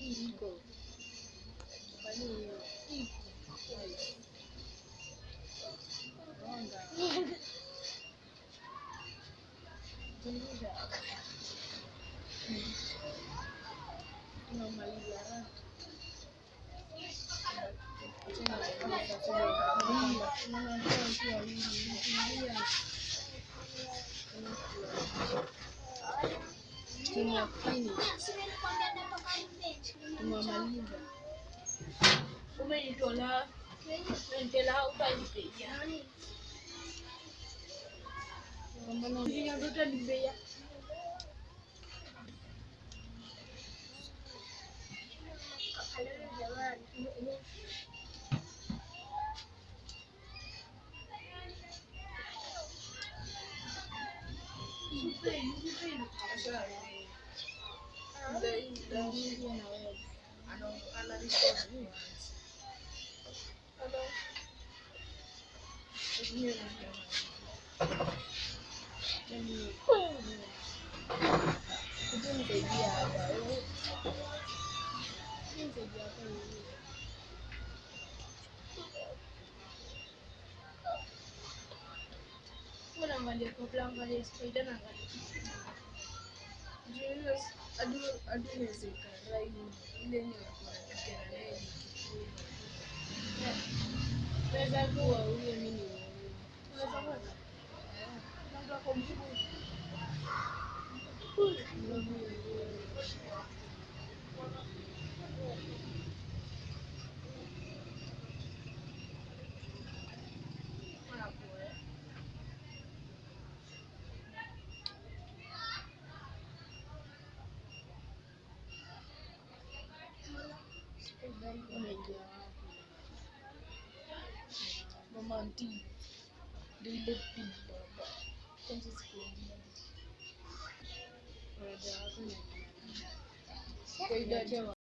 Iko. Kwani iko. Ronga. Tulisha. Tunamaliza haraka. Tumemaliza. Umenitola, umenitola utanipea. Uliniambia utanipea. Unaangalia kabla angalia spider na angalia. Naweza kuwa huyo mimi ni wewe. Unaingia wapi? Mama auntie ndio ile big baba. Kwanza sikuingia. Dada wako ni Kwa idadi.